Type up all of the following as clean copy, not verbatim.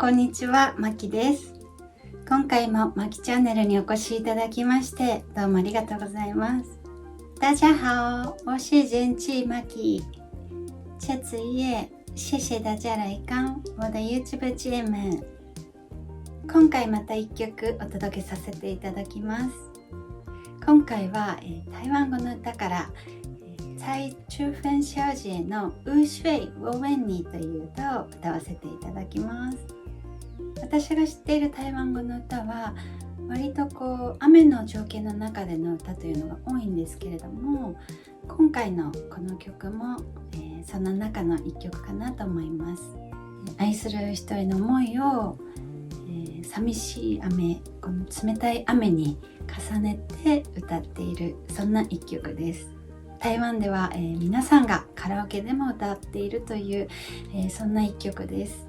こんにちは、まきです。今回もまきチャンネルにお越しいただきまして、どうもありがとうございます。大家好，我是人气マキ。这次也谢谢大家来看我的 YouTube 节目。今回また一曲お届けさせていただきます。今回は、台湾語の歌から、蔡春芬小姐の雨水我問你という歌を歌わせていただきます。私が知っている台湾語の歌は、割とこう雨の情景の中での歌というのが多いんですけれども、今回のこの曲も、その中の一曲かなと思います。愛する人への思いを、寂しい雨、この冷たい雨に重ねて歌っている、そんな一曲です。台湾では、皆さんがカラオケでも歌っているという、そんな一曲です。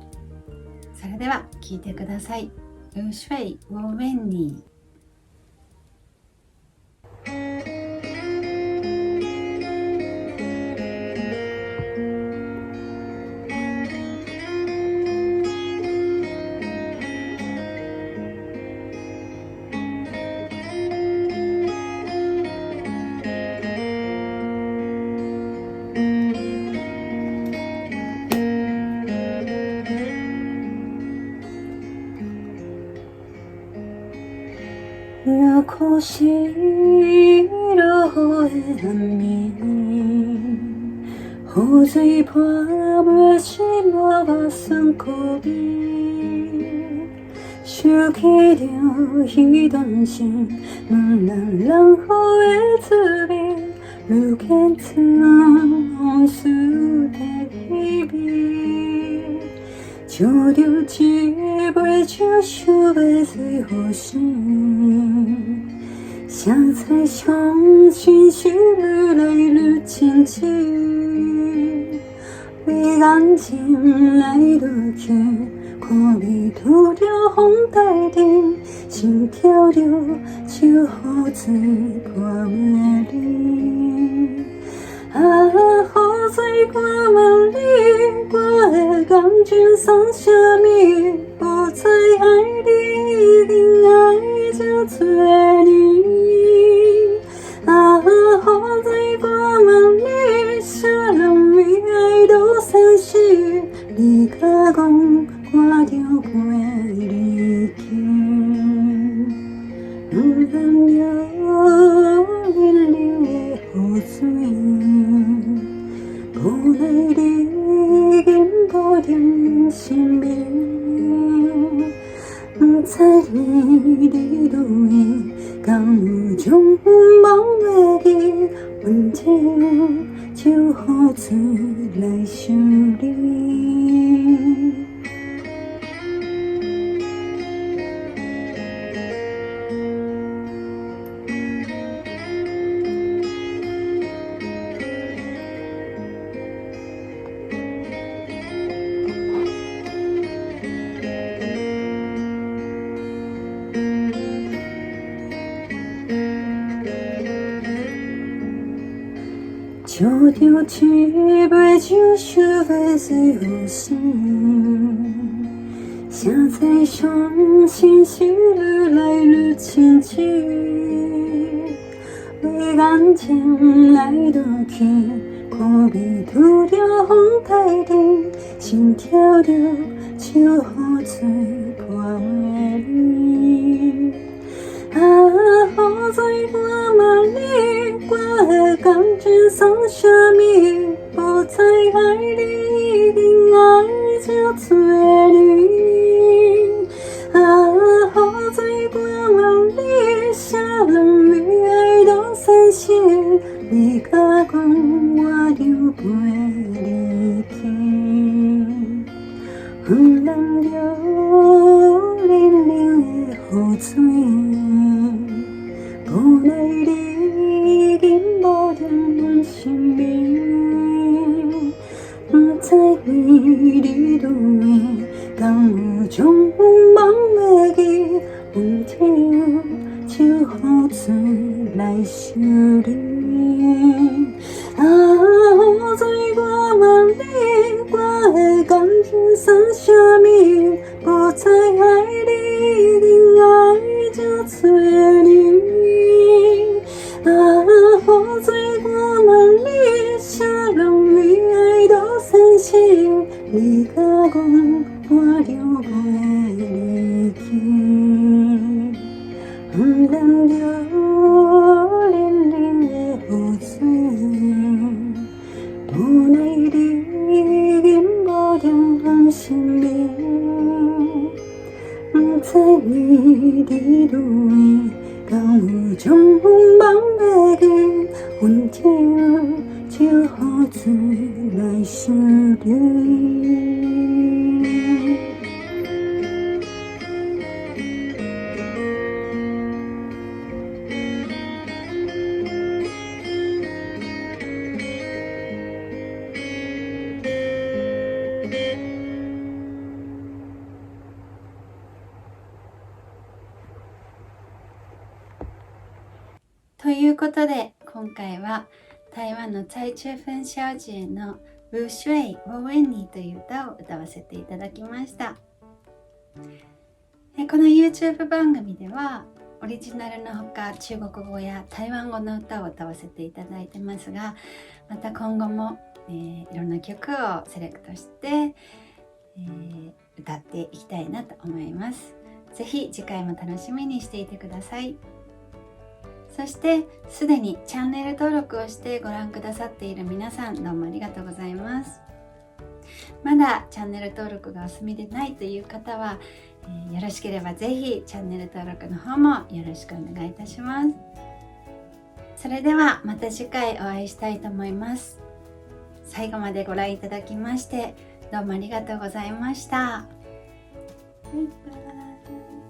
それでは聴いてください。雨水我問你。若可惜落雨的暗暝，雨水泼袂心我无算苦味。想起著彼段时，问人人雨的滋味，愈见藏往事的彼味。照著一杯酒，想欲醉予生，谁才相信是愈来愈亲切。为感情来落去，苦味拄著风代替，心跳著像雨水泼袂你。啊，雨水我问你，我的感情送啥物？不再爱你，已经爱这多年。啊，雨水我问你，啥人为爱落生死？你敢讲，我著陪你去。毋通著冷冷的雨水，无奈你已经无踮阮身边，毋知你离愈远，敢有将阮忘袂记？阮只有像雨水来想你。照著一杯酒，想欲醉予生，谁才相信是愈来愈亲切？为感情来落去，苦味拄著风代替，心跳著像雨水泼袂你。啊，雨水我问你，我的感情送啥物？不再爱你，已经爱这多年。啊，雨水我问你，啥人为爱落生死？你敢讲，我著陪你去。毋通著冷冷的雨水，无奈你已经无踮阮身边，毋知你离愈远，敢有将阮忘袂记？阮只有像雨水来想你。啊，雨水我问你，我的感情算啥物？不知愛你已經愛這多年。啊，雨水掛萬里，啥人為愛落三世？你共講，我著袂離去。毋免著淋淋的雨水，無奈你已經無停阮身邊。毋知你佇佗位，敢有將阮放袂記？阮天借雨水來相離。ということで、今回は台湾の蔡秋芬小姐の「雨水我問你」という歌を歌わせていただきました。この YouTube 番組では、オリジナルのほか、中国語や台湾語の歌を歌わせていただいてますが、また今後も、いろんな曲をセレクトして、歌っていきたいなと思います。ぜひ次回も楽しみにしていてください。そして、すでにチャンネル登録をしてご覧くださっている皆さん、どうもありがとうございます。まだチャンネル登録がお済みでないという方は、よろしければぜひチャンネル登録の方もよろしくお願いいたします。それでは、また次回お会いしたいと思います。最後までご覧いただきまして、どうもありがとうございました。バイバイ。